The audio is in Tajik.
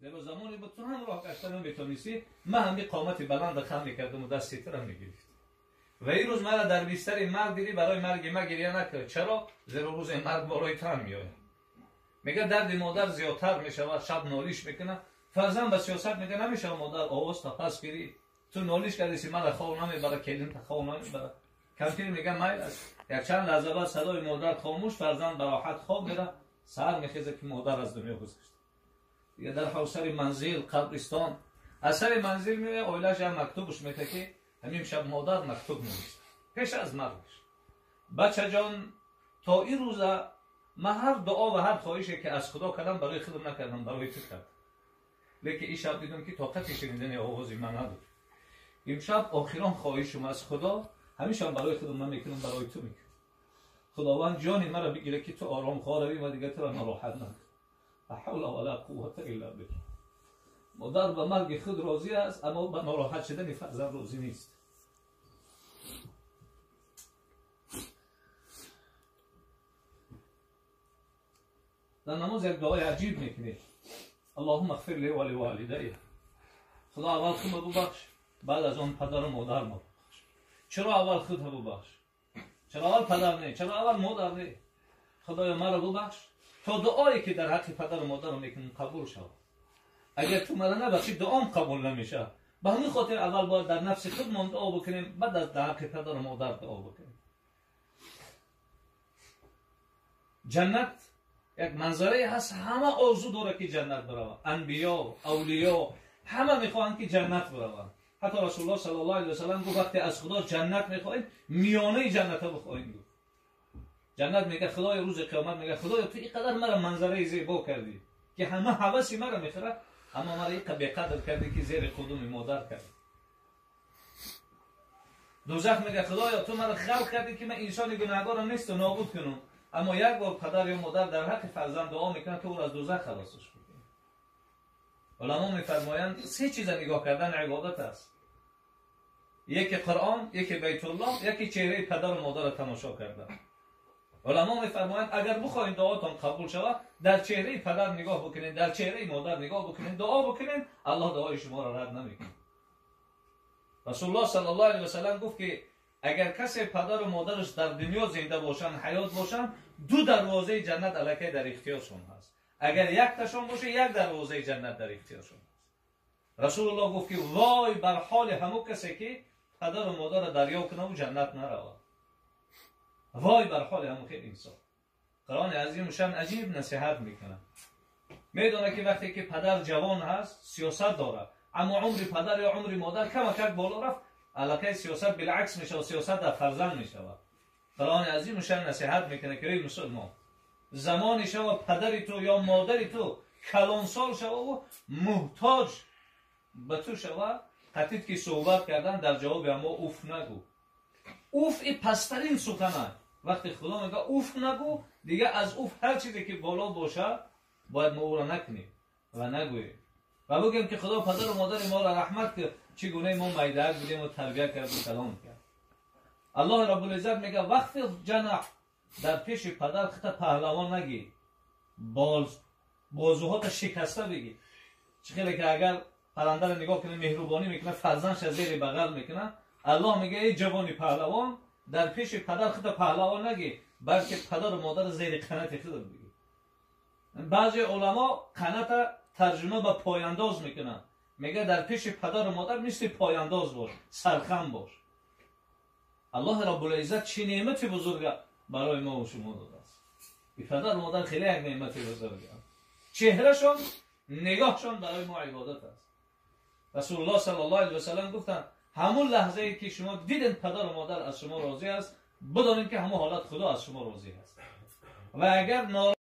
Зеро замоне буд ту ҳам роҳ гашта наметонистӣ, ман ҳами қомати баланд хам мекардам ва дасти туро мегирифтам. Ва ин рӯз маро дар бистари марг дидӣ, барои марги ма гиря накард. Чаро? Зеро рӯзи марг болои ту ҳам меояд. Мегӯяд дарди модар зиёдтар мешавад, шаб нолиш мекунад. Фарзанд ба сиёсат мегӯяд намешавад модар овоз та пас гирӣ. Ту нолиш кардӣ, мара хов намебарад, келинта хов намебарад. Кампир мегӯяд майл аст. Якчанд лаҳза баъд садои модар хомӯш, фарзанд ба роҳат хоб меравад. Саҳар мехезад ки модар аз дунё гузашт. Дигар дар ҳавсари манзил, қабристон, аз сари манзил меояд, оилааш як мактубаш метавад ки ҳамин шаб модар мактуб навишта пеш аз маргаш. Бачаҷон, то ин рӯза ман ҳар дуо ва ҳар хоҳише ки аз Худо кардам барои худам накардам, барои ту кардам. Лекин ин шаб дидам ки тоқати шунидани овози ман надошт. Имшаб охирон хоҳишам аз Худо, ҳамешам барои худам намекунам, барои ту мекунам. Худованд ҷони маро бигирад ки ту ором хоравӣ ва дигар туро нороҳат накунам. Ла ҳавла ва ла қуввата илла биллаҳ. Модар ба марги худ розӣ аст, аммо ба нороҳат шудани фарзанд розӣ нест. Дар намоз як дуои аҷиб мекунед. Аллоҳумма иғфир ли ва ливолидайя. Худо аввал худро бубахш, баъд аз он падару модарро бубахш. Чаро аввал худро бубахш? Чаро аввал падар не? Чаро аввал модар не? Худоё маро бубахш то дуое ки дар ҳаққи падару модарам мекунам қабул шавад. Агар ту маро набахшӣ, дуом қабул намешавад. Ба ҳамин хотир аввал бояд дар нафси худмон дуо бикунем, баъд аз дар ҳаққи падару модар дуо бикунем. Ҷаннат як манзарае ҳаст, ҳама орзу дорад ки ҷаннат биравад. Анбиё, авлиё ҳама мехоҳанд ки ҷаннат бираванд. Ҳатто Расулуллоҳ саллаллоҳу алайҳи васаллам гуфт вақте аз Худо ҷаннат мехоҳем, миёнаи ҷанната бихоҳем. Гуфт ҷаннат мегӯяд Худоё, рӯзи қиёмат мегӯяд Худоё, ту инқадар маро манзараи зебо кардӣ ки ҳама ҳаваси маро мехӯрад, аммо маро инқадар беқадр кардӣ ки зери қудуми модар кардӣ. Дӯзах мегӯяд Худоё, ту маро халқ кардӣ ки ман инсони гунаҳгорам несту нобуд кунам, аммо як бор падар ё модар дар ҳаққи фарзанд дуо мекунад, ту ӯро аз дӯзах халосаш мекунӣ. Уламо мефармоянд се чиза нигоҳ кардан ибодат аст. Яке Қуръон, яке Байтуллоҳ, яке чеҳраи падару модарро тамошо кардан. Уламо мефармоянд агар бихоҳед дуотон қабул шавад, дар чеҳраи падар нигоҳ бикунед, дар чеҳраи модар нигоҳ бикунед, дуо бикунед, Аллоҳ дуои шуморо рад намекунад. Расулуллоҳ саллаллоҳу алайҳи васаллам гуфт ки агар касе падару модараш дар дунё зинда бошанд, ҳаёт бошанд, ду дарвозаи ҷаннат аллакай дар ихтиёршон ҳаст. Агар якташон боша, як дарвозаи ҷаннат дар ихтиёршон ҳаст. Расулуллоҳ гуфт ки вой бар ҳоли ҳамон касе ки падару модарро дарёб кунад ва ҷаннат наравад. Вой бар ҳоли ҳамон хел инсон. Қуръони азимушшаън аҷиб насиҳат мекунад. Медонад ки вақте ки падар ҷавон ҳаст, сиёсат дорад, аммо умри падар ё умри модар камакак боло рафт, аллакай сиёсат билакс мешавад, сиёсат дар фарзанд мешавад. Қуръони азимушшаън насиҳат мекунад ки эй мусулмон, замоне шава падари ту ё модари ту калонсол шава ва муҳтоҷ ба ту шава, қатид ки суҳбат кардан дар ҷавоби ҳамо уф нагӯ. Уф и пасттарин сухан аст. Вақте Худо мегӯяд уф нагӯ, дигар аз уф ҳар чизе ки боло бошад, бояд мо ӯро накунем ва нагӯем ва бигӯем ки Худо падару модари моро раҳмат кунад, чӣ гуна мо майдаак будем ва тарбия кард ва калом кард. Аллоҳ Раббулиззат мегӯяд вақти ҷанаҳ дар пеши падар хита паҳлавон нагӣ, бозуҳота шикаста бигӣ. Чӣ хеле ки агар паррандаро нигоҳ кунад, меҳрубонӣ мекунад, фарзандша зери бағал мекунад. Аллоҳ мегӯяд эй ҷавони паҳлавон, дар пеши падар хита паҳлавон нагӣ, балки падару модарро зери қанати худат бигӣ. Баъзе уламо қаната тарҷума ба пояндоз мекунанд. Мегӯяд дар пеши падару модар мисли пояндоз бош, сархам бош. Аллоҳ Раббулиззат чӣ неъмати бузурга барои мо ва шумо додааст. И падару модар хеле як неъмати бузург аст. Чеҳрашон, нигоҳшон барои мо ибодат аст. Расулуллоҳ саллаллоҳу алайҳи васаллам гуфтанд ҳамон лаҳзае ки шумо дидед падару модар аз шумо розӣ аст, бидонед ки ҳамон ҳолат Худо аз шумо розӣ аст. Ва агар